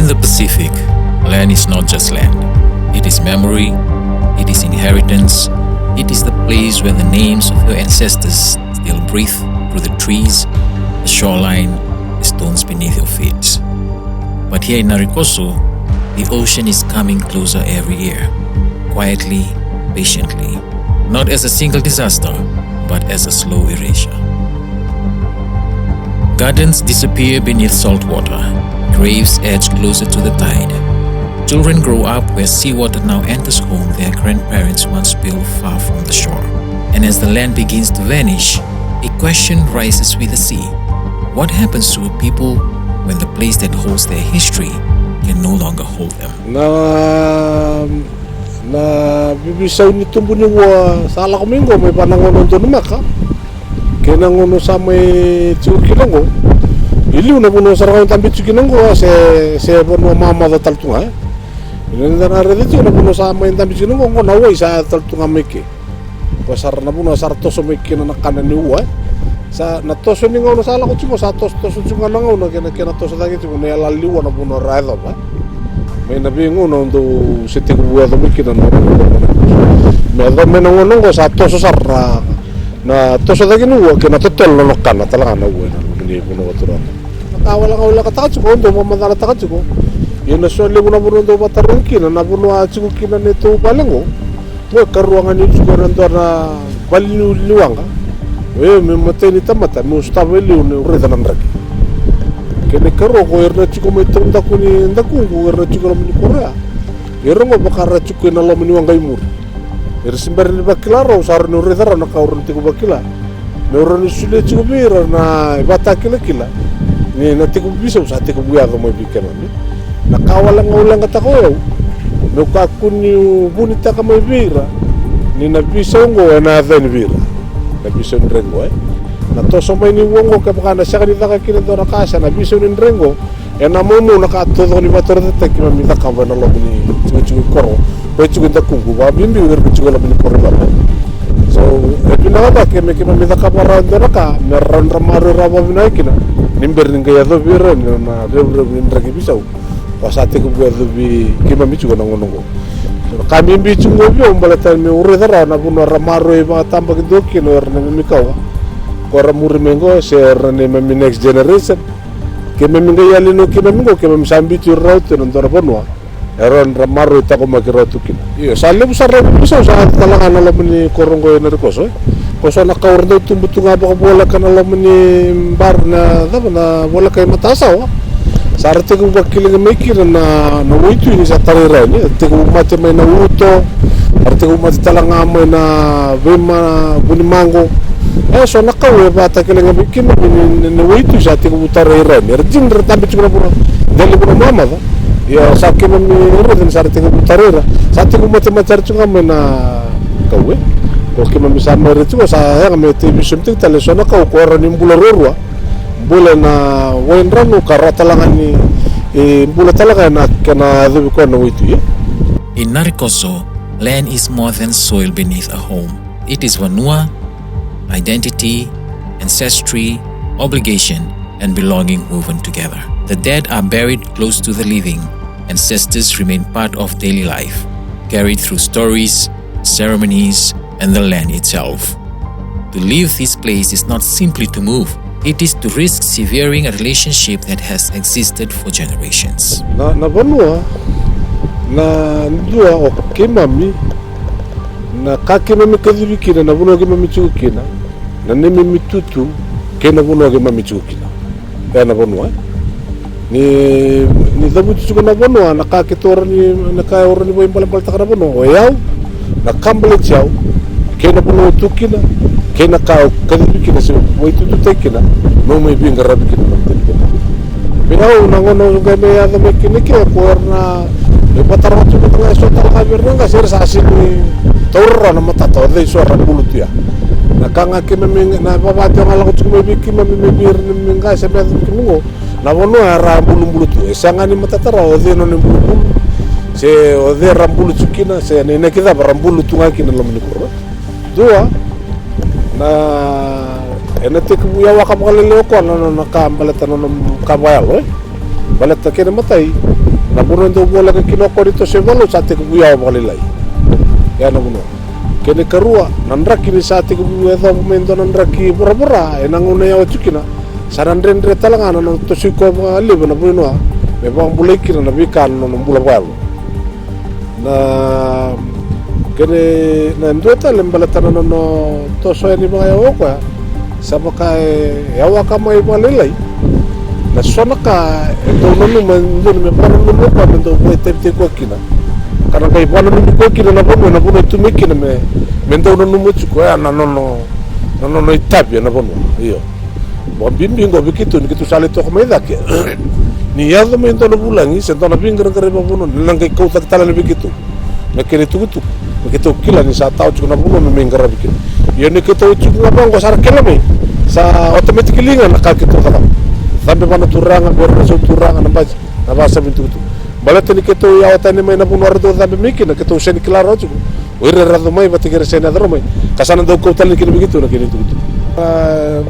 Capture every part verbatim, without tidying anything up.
In the Pacific, land is not just land. It is memory, it is inheritance, it is the place where the names of your ancestors still breathe through the trees, the shoreline, the stones beneath your feet. But here in Narikoso, the ocean is coming closer every year, quietly, patiently, not as a single disaster, but as a slow erasure. Gardens disappear beneath salt water, graves edge closer to the tide. Children grow up where seawater now enters home their grandparents once built far from the shore. And as the land begins to vanish, a question rises with the sea. What happens to a people when the place that holds their history can no longer hold them? Na, na vivisau ni tubu ni ua sa lako mai qo mai vua na gauna o donumaka kei na gauna sa mai tiko kina qo. I liu na vanua sara ga o dabe tiko kina qo se, se vanua mamaca tale tu ga, e. Eda na raica tiko na vanua sa mai dabe tiko kina qo, qo na wai sa yaco tale tu ga mai ke. Ko sara na vanua sara toso mai kina na kana ni ua, e. Sa na toso ni gauna sa lako tiko, sa toso, toso tiko ga na gauna kei na, kei na toso cake tiko na yala ni ua na vanua ra yacova, e. Mai na veigauna o dou se tekivu yaco mai kina na, me yaco mai na gauna qo sa toso sara na, na toso cake ni ua kei na totolo na nona kana tale ga na ua ena loma ni vanua vakaturaga. Na ka wale ga au lekataka tiko, au dau vakamacalataka tiko. Ia na so levu na vanua dau vakatarogi kina na vanua tiko kina neitou vale qo. Qo e karua ga niu tiko ena dua na vale ni, ni waqa. O yau me matai ni tamata meu sotava e liu niu raica na draki. Kei na ikarua ko ira na tiko mai taudaku ni dakuqu, ira na tiko loma ni koro ya. Ira qo vaka ra tiko ena loma ni waqa i muri. Era se bera ni vakila rawa, au sa rawa niu raica rawa na ka au rawa ni tekivu vakila. Meu rawa ni solia tiko vei ira na ivakatakilakila ni na tekivu veisau sa tekivu yaco mai vei keimami. Na ka wale ga au leqataka o yau, meu kakua niu vunitaka mai vei ira ni na veisau oqo ena yaco yani vei ira. Na veisau ni draki oqo, e. Na toso mai ni ua oqo kevaka na sega ni caka kina e dua na ka, se na veisau ni draki oqo, ena maumau na ka taucoko ni vakatorocaketaki keimami cakava ena loma ni tikotiko i koro, ko e tiko i dakuqu, vakabibi o ira na tiko e loma ni koro i loma. So e vinaka cake me keimami cakava rawa e dua na ka me rawa ni ra maroroi rawa vakavinaka kina, ni bera ni qai yacovi ira na revurevu ni draki veisau ko sa tekivu yacovi keimami tiko ena gauna oqo. So na ka bibi tiko qo vei au baleta meu raica rawa na vanua ra maroroi vakatabakidua kina o ira na neimami kawa ko ra muri mai qo, se o ira na neimami next generation. Keimami qai yali na keimami qo, keimami sa biuti ira rawa tu ena dua na vanua e rawa ni ra maroroi taqomaki rawa tu kina. Io, sa levu sara na veisau sa yaco tale ga ena loma ni koro oqo e Narikoso, e. Ko so na ka ra dau tubu tu ga vakavoleka na loma ni bar, na cava, na voleka i matasawa. Sa ra tekivu vakilai mai kina na, na waitui ni sa tarai ira yani, e. Tekivu mate mai na uto, sa ra tekivu mate tale ga mai na veima, vunimaqo. E so na kau e vakatakilai ga vei keimami ni, ni, ni waitui sa tekivu tarai ira yani. Era dina era dabe tiko na vanua, dela ni vanua mamaca. Ia sa keimami raica ni sa ra tekivu tarai ira. Sa tekivu matemate sara tiko ga mai na kau, e. Ko keimami sa mai raica tiko sa yaga me tei veisomitaki tale e so na kau ko rawa ni bula ruarua. Bula ena waidranu ka rawa tale ga ni, e, bula tale ga ena kena yacovi koya na waitui, e. In Narikoso, land is more than soil beneath a home. It is vanua, identity, ancestry, obligation, and belonging woven together. The dead are buried close to the living. Ancestors remain part of daily life, carried through stories, ceremonies, and the land itself. To leave this place is not simply to move, it is to risk severing a relationship that has existed for generations. Na, na vanua, na dua o keimami, na ka keimami kacivi kina, na vanua keimami tiko kina, na neimami tutu kei na vanua keimami tiko kina. E na vanua, e. Ni, ni cavuti tiko na vanua, na ka keitou rawa ni, na ka au rawa ni vakaibalebaletaka na vanua, o yau, na ka baleti au, kei na vanua au tu kina, kei na ka au kacivi kina se vakaitututaki kina, meu mai veiqaravi kina na vanua. Vei au na gauna au qai mai yaco mai kina ke, ko ira na, e vakatara tiko ga e so tale ga vei ira na qase, era sa sega ni taura rawa na matata o cei so era bulu tu ya. Na ka ga keimami, na vavati au ga lako tiko mai vei keimami, mai vei ira na neimami qase me yaco vei keimami qo, na vanua era bulubulu tu, e sega ni matata rawa o cei nona ibulubulu, se o cei ra bulu tu kina, se na inaki cava ra bulu tu ga kina loma ni koro. Dua, na, ena tekivu yawaka vakalailai o koya na nona ka baleta na nona ka vakayalo, e. Baleta kena imatai, Na vanua e dau voleka kina o koya ni toso e valu sa tekivu yawa vakalailai. Ia na vanua. Kena ikarua, na draki ni sa tekivu yacova mai dua na draki voravora ena gauna e yawa tiko kina, sa na dredre tale ga na nona toso i koya vakalevu ena vanua me vakabulai kina na veika na nona bula vakayalo. Na kena, na dua tale baleta na nona toso yani vakayawa o koya, sa vaka e yawaka mai vakalailai. Na so na ka e dau nanuma e dodonu me vakananumi o koya me dau vakaitavitaki koya kina. Ka na qai vakananumi koya kina na vanua, na vanua e tu mai kina me, me dau nanuma tiko ya na nona, na nona itavi ena vanua. Io. Vakabibi qo vei keitou ni keitou sa lai toka mai cake. Ni yaco mai dua na vulagi se dua na veiqaraqaravi vakavanua, na qai kau cake tale yani vei keitou na kena itukutuku, me keitou kila ni sa tawa tiko na vanua me mai qaravi kina. Ia ni keitou tiko ga vaqo sa ra kele mai, sa automatically ga na ka keitou cakava. Cabe vua na turaga, vei ira na sau turaga, na basi, na vakasavi ni tukutuku. Baleta ni keitou yawa tani mai na vanua era dau cabe mai kina, keitou sega ni kila rawa tiko o ira era yaco mai vata kei ira sega ni yaco rawa mai, ka sa na dau kau tale yani kina vei keitou na kena itukutuku. A,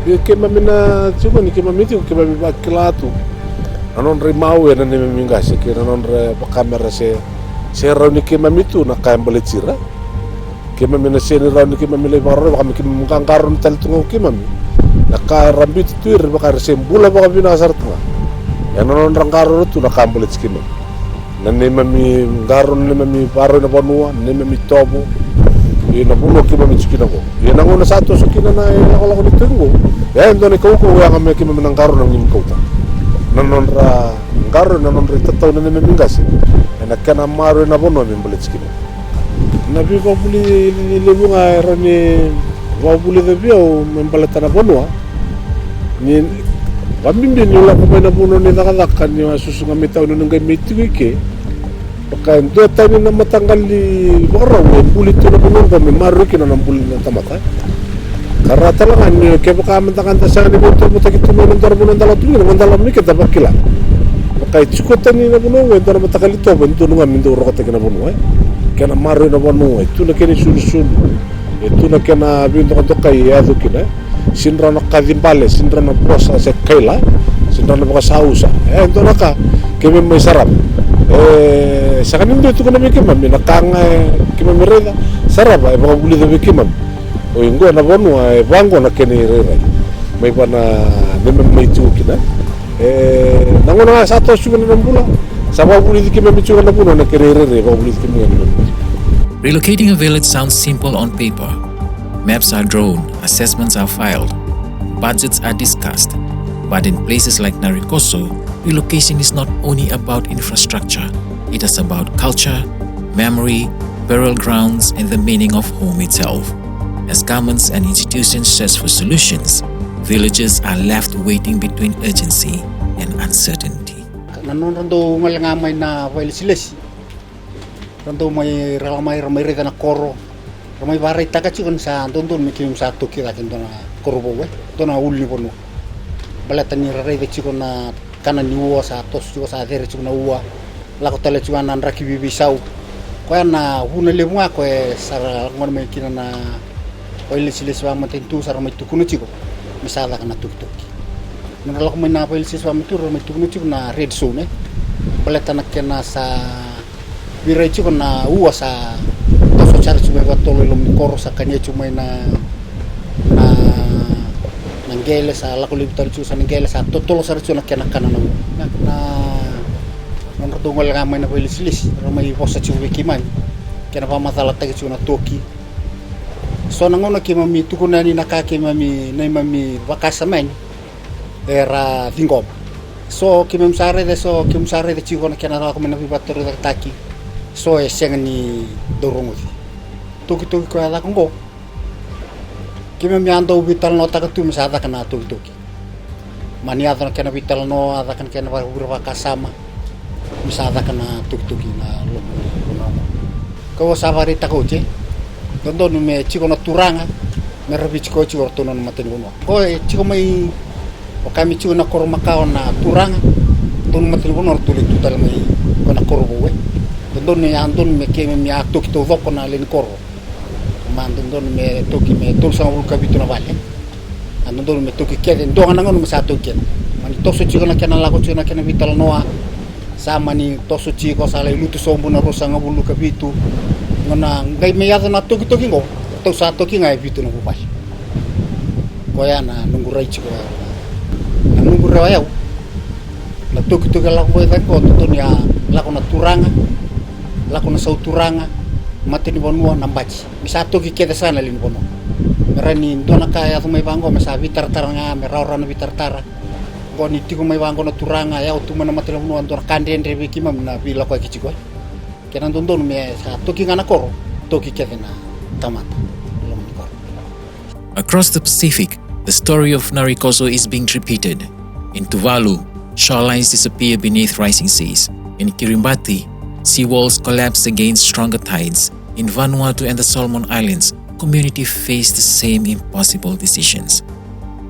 vei keimami na tiko ni keimami tiko, keimami vakila tu na nodra imau ena neimami qase kei na nodra vakamera se, se rawa ni keimami tu na ka e baleti ira. Keimami na sega ni rawa ni keimami lai vakarorogo, vaka me keimami qaqarauni tale tu ga o keimami. Na ka era biuta tu ira, vaka era se bula vakavinaka sara tu ga. Ena nodra qarauna tu na ka baleti keimami. Na neimami qarauna, na neimami vakarau ina vanua, na neimami itovo. Ia na vanua keimami tiko kina qo. Ia na gauna sa toso kina na ilakolako ni toki qo, e dua na ikaukau ya ga me keimami na qarauna me keimami kauta na nodra qarauna, na nodra itatau na neimami qase ena kena maroroi na vanua me baleti keimami. Na veivakavuvuli levu ga e rawa ni vakavulica vei au me baleta na vanua. Ni vakabibi niu lako mai na vanua ni cakacaka, niu a susu ga mai tauni, niu qai mai tiko i ke. Vaka e dua tani na mataqali vakarau e buli tu na vanua oqo me maroroi kina na bula ni tamata. Ka rawa tale ga ni kevaka mada ga da sega ni veitovotaki tu mai na dua na vanua da lako tu kina, da lako mai ke da vakila. Vaka e tiko tani na vanua oqo e dua na mataqali tovo e dodonu ga me dau rokotaki na vanua, e. Kena maroroi na vanua, e tu na kena isulusulu, e tu na kena veidokadokai e yaco kina, e. Sega ni rawa na kaci bale, sega ni rawa na vosa se kaila, sega ni rawa na vakasausa. E dua na ka keimami mai sarava. E sega ni dua e tukuna vei keimami, na ka ga e keimami raica, sarava e vakavulica vei keimami. O iqo na vanua e vaqo na kena irairai mai vua na neimami mai tiko kina. E na gauna ga sa toso tiko na bula, sa vakavulici keimami tiko na vanua na kena irairai, vakavulici keimami na vanua. Relocating a village sounds simple on paper. Maps are drawn, assessments are filed, budgets are discussed. But in places like Narikoso, relocation is not only about infrastructure, it is about culture, memory, burial grounds, and the meaning of home itself. As governments and institutions search for solutions, villagers are left waiting between urgency and uncertainty. Na nodra dau gole ga mai na vakailesilesi, ra dau mai rala mai, ra mai raica na koro, ra mai vakaraitaka tiko ni sa dodonu me keimami sa toki cake dua na koro vou, e dua na ulunivanua. Baleta ni ra raica tiko na kana ni ua sa toso tiko, sa cere tiko na ua, lako tale tiko ga na draki veiveisau. Koya na vuna levu ga koya sa ra gole mai kina na vakailesilesi vakamatanitu, sa ra mai tukuna tiko me sa caka na tokitoki. Ni ra lako mai na vakailesilesi vakamatanitu, ra mai tukuna tiko na red zone, e. Baleta na kena sa veirai tiko na ua sa toso sara tiko mai vakatotolo i loma ni koro, sa kania tiko mai na, na, na qele, sa lako laivi tale tiko sa na qele, sa totolo sara tiko na kena kana na ua. Na, na nodra dau gole ga mai na vakailesilesi, ra mai vosa tiko vei keimami, kena vakamacalataki tiko na toki. So na gauna keimami tukuna yani na ka keimami, neimami vakasama yani, era ciqoma. So keimami sa raica, so keimami sa raica tiko na kena lako mai na veivakatorocaketaki. So e sega ni dau rogoci. Tokitoki koya e caka oqo, keimami a dau veitalanoataka tu me sa caka na tokitoki. Mani yaco na kena veitalanoa, a caka na kena vakavure vakasama, me sa caka na tokitoki na loma ni vanua. Kau sa vakaraitaka oti, e dodonu me tiko na turaga me ra veitiko tiko o ratou na nona matanivanua. Ko e tiko mai, o ka me tiko na koro makawa na turaga, ratou na matanivanua ratou lai tu tale mai ko na koro vou, e. Dodonu, e dodonu me keimami a toki taucoko na lewe ni koro. Ma dodonu me toki me tolusagavulu ka vitu na vale. A dodonu me toki kece, dua ga na gauna me sa toki kece. Mani toso tiko na kena lako tiko na kena veitalanoa. Sa mani toso tiko, sa lai lutu sobu na ruasagavulu ka vitu. Qo na qai mai yaco na tokitoki qo, tou sa toki ga e vitu na vuvale. Koya na noqu rai tiko ya. Na noqu rewa yau. Na tokitoki a lako mai cake qo, dodonu ya lako na turaga, lako na sau turaga, matanivanua, na bati. Me sa toki kece sara na lewe ni vanua. Me rawa ni dua na ka e yaco mai vaqo, me sa veitaratara ga, me rawarawa na veitaratara. Qo ni tiko mai vaqo na turaga, yawa tu mai na matanivanua, dua na ka dredre vei keimami na veilakoyaki tiko, e. Kena dodonu me sa toki ga na koro, toki kece na tamata. Loma ni koro. Across the Pacific, the story of Narikoso is being repeated. In Tuvalu, shorelines disappear beneath rising seas. In Kiribati, seawalls collapse against stronger tides. In Vanuatu and the Solomon Islands, community face the same impossible decisions.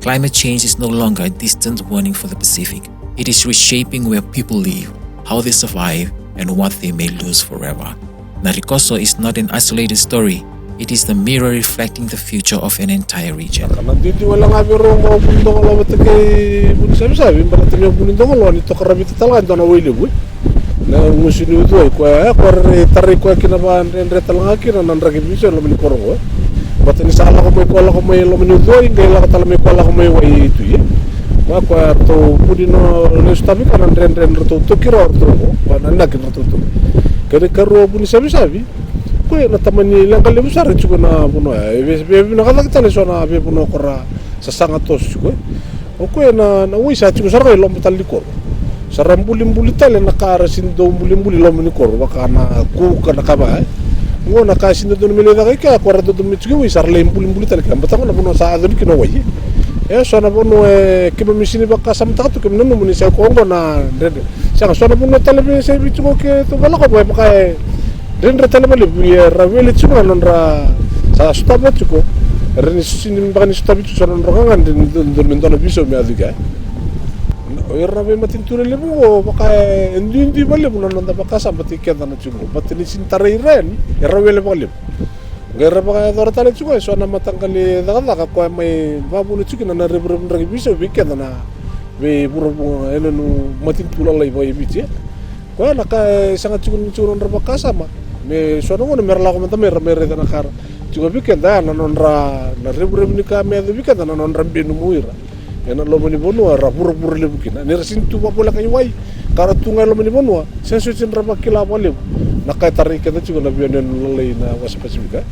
Climate change is no longer a distant warning for the Pacific. It is reshaping where people live, how they survive, and what they may lose forever. Narikoso is not an isolated story. It is the mirror reflecting the future of an entire region. Ka na didi wale ga vei rau qo, Vunidogoloa vata kei Vunisavisavi, baleta ni o Vunidogoloa ni toka ravita tale ga e dua na wai levu, e. Na gusu ni ucuwai koya, e, koya ra tarai koya kina vakadredre tale ga kina na draki veisau e loma ni koro qo, e. Baleta ni sa lako mai koya, lako mai loma ni ucuwai, qai lako tale mai koya, lako mai wai tui, e. Koya, koya ratou vuni na lesu tavi ka na dredre ni ratou toki rawa ratou qo, koya na inaki ni ratou toki. Kena ikarua, Vunisavisavi. Koya na tamani leqa levu sara e tiko na vanua ya. E vei, veivinakataki tale eso na veivanua ko ra sasaga toso tiko, e. O koya na, na wai sa tiko sara ga i loma tale ni koro. Sa ra bulibuli tale na ka ra sini dau bulibuli i loma ni koro, vaka na kuka, na ka vaka, e. Qo na ka sini dodonu me lai caka i kea, ko ra dodonu me tiko i wai, sa ra lai bulibuli tale kea. Baleta qo na vanua sa yaco ni kina wai. E so na vanua e keimami sini vakasamataka tu, keimami nanuma ni sa i koya qo na dredre. Sega, so na vanua tale vei, sa i vei tiko keitou vakalako, e vaka e dredre tale vakalevu, ia ra wele tiko ga na nodra, sa sotava tiko. Era ni sini beka ni sotavi tiko so na nodra gagadre ni dodonu me dua na veisau me yaco i kea. O ira na veimatanitu lelevu qo, vaka e duidui vakalevu na noda vakasama vata kei keda na tiko qo. Baleta ni sini tarai ira yani, era wele vakalevu. Qai ra vakayacora tale tiko e so na mataqali cakacaka koya mai vakavuna tiko kina na revurevu draki veisau vei keda na veivuravura, e, na noda matanitu lalai vaka i Viti, e. Koya na ka e sega tiko ni tiko na nodra vakasama. Me so na gauna me ra lako mada mai ra mai raica na ka ra tiko vei keda, ya na nodra, na revurevu ni ka me yaco vei keda, na nodra benu mai ira ena loma ni vanua era vuravura levu kina. Ni ra sini tu vakavoleka i wai, ka ra tu ga e loma ni vanua, sega soti ni ra vakila vakalevu na ka e tarai keda tiko na veiyanuyanu lalai na wasa Pasifika.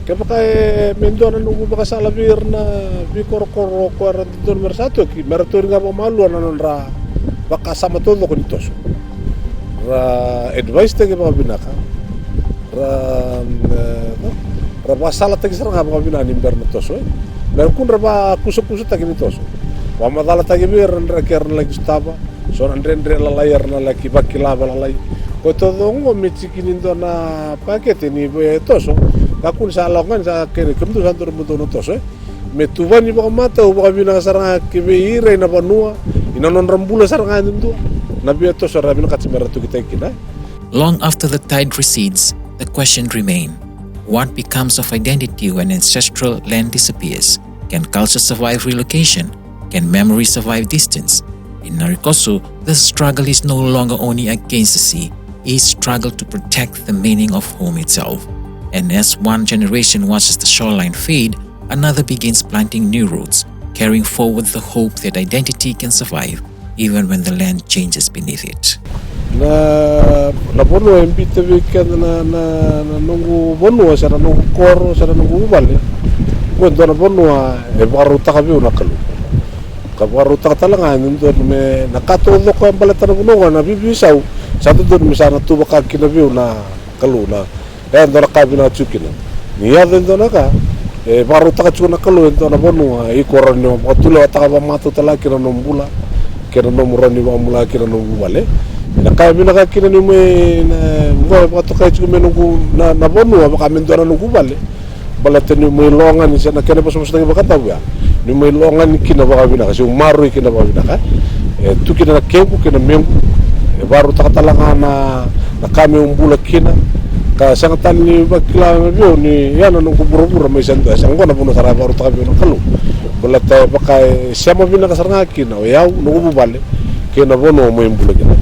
Kevaka e me dua na noqu vakasala vei ira na veikorokoro ko era dodonu me ra sa toki, me ra tauri ga vakamalua na nodra vakasama taucoko ni toso. Ra advice taki vakavinaka. Ra, e, ra vakasalataki sara ga vakavinaka ni bera na toso, e. Me ra kua ni ra vakusakusataki ni toso. Vakamacalataki vei ira na draki era na laki sotava, so na dredre lalai era na laki vakila vakalalai. Koya taucoko qo me tiki ni dua na pakete ni vei toso. Kakua ni sa lako ga ni sa kere, kemudou sa dua na mudou na toso, e. Me tuvani vakamatau vakavinaka sara ga ki vei ira ina vanua, ina nodra bula sara ga e dua na via toso era vinakati me ra tokitaki kina. Long after the tide recedes, the question remain, what becomes of identity when ancestral land disappears? Can culture survive relocation? Can memory survive distance? In Narikoso, the struggle is no longer only against the sea, it's struggle to protect the meaning of home itself. And as one generation watches the shoreline fade, another begins planting new roots, carrying forward the hope that identity can survive even when the land changes beneath it. Na, na vanua e biuta vei keda na, na, na noqu vanua, se na noqu koro, se na noqu vale. Qo e dua na vanua e vakarautaka vei au na Kalou. Ka vakarautaka tale ga e dodonu me na ka taucoko e baleta na vanua qo, na veiveisau, sa dodonu me sa na tu vaka kina vei au na Kalou na E dua na ka vinaka tiko kina. Ni yaco e dua na ka, e vakarautaka tiko na Kalou e dua na vanua, iko rawa ni vakatulewataka vakamatau tale ga kina na nomu bula, kei na nomu rawa ni vakabula kina na nomu vale. Na ka e vinaka kina niu mai, na, qo e vakatokai tiko me noqu na, na vanua vaka me dua na noqu vale. Baleta niu mai logani, se na kena vosavosataki vakatavu ya. Niu mai logani kina vakavinaka, se u maroroi kina vakavinaka. E tu kina na kequ kei na mequ. E vakarautaka tale ga na, na ka meu bula kina. Ka sega tale ni vakila vei au ni ya na noqu vuravura mai sa dua. E sega, qo na vanua sara e vakarautaka vei au na Kalou. Baleta e vaka e sema vinaka sara ga kina o yau, noqu vuvale, kei na vanua au mai bula kina.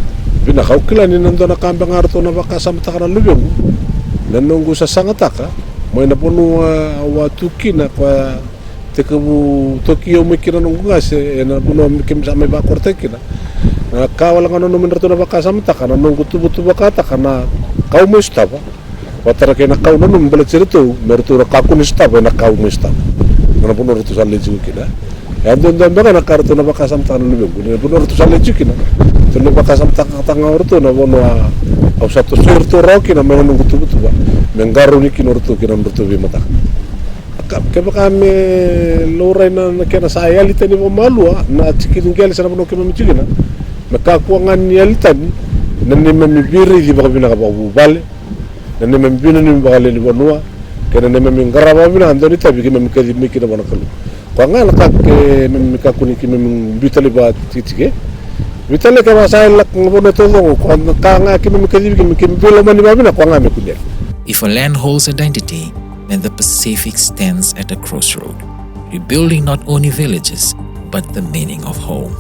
Vinaka, au kila ni na dua na ka beka ga ratou na vakasamataka na luvequ, na noqu sasagataka mai na vanua au a tu kina, koya tekivu toki au mai kina noqu qase, ena vanua keimami sa mai vakakorotaki kina. Na ka wale ga nanumi ratou na vakasamataka na noqu tuvatuvakataka na kau mai sotava. Vakatara kei na kau nanumi baleti ratou me ratou na kakua ni sotava ena kau mai sotava. Na vanua ratou sa lai tiko kina. E a duadua beka na ka ratou na vakasamataka na luvequ, na vanua ratou sa lai tiko kina. Ratou na vakasamataka ga o ratou na vanua au sa tosoi ratou rawa kina mai na noqu tuvatuva, me qarauni kina o ratou kina nodratou veimataka. Ka, kevaka me laurai na, na kena sa yali tani vakamalua na tikini qele se na vanua keimami tiko kina, me kakua ga ni yali tani na neimami veiraici vakavinaka vakavuvale, na neimami veinanumi vakalewe ni vanua, kei na neimami qarava vakavinaka dua na itavi keimami kacivi mai kina vua na Kalou. Koya ga na ka keimami kakua ni keimami biuta laivi vakatikitiki. Biuta laivi kevaka sa yali lako na vanua taucoko, koya na ka ga keimami kacivi, keimami, keimami veilomani vakavinaka, koya ga me kune. If a land holds identity, then the Pacific stands at a crossroad, rebuilding not only villages, but the meaning of home.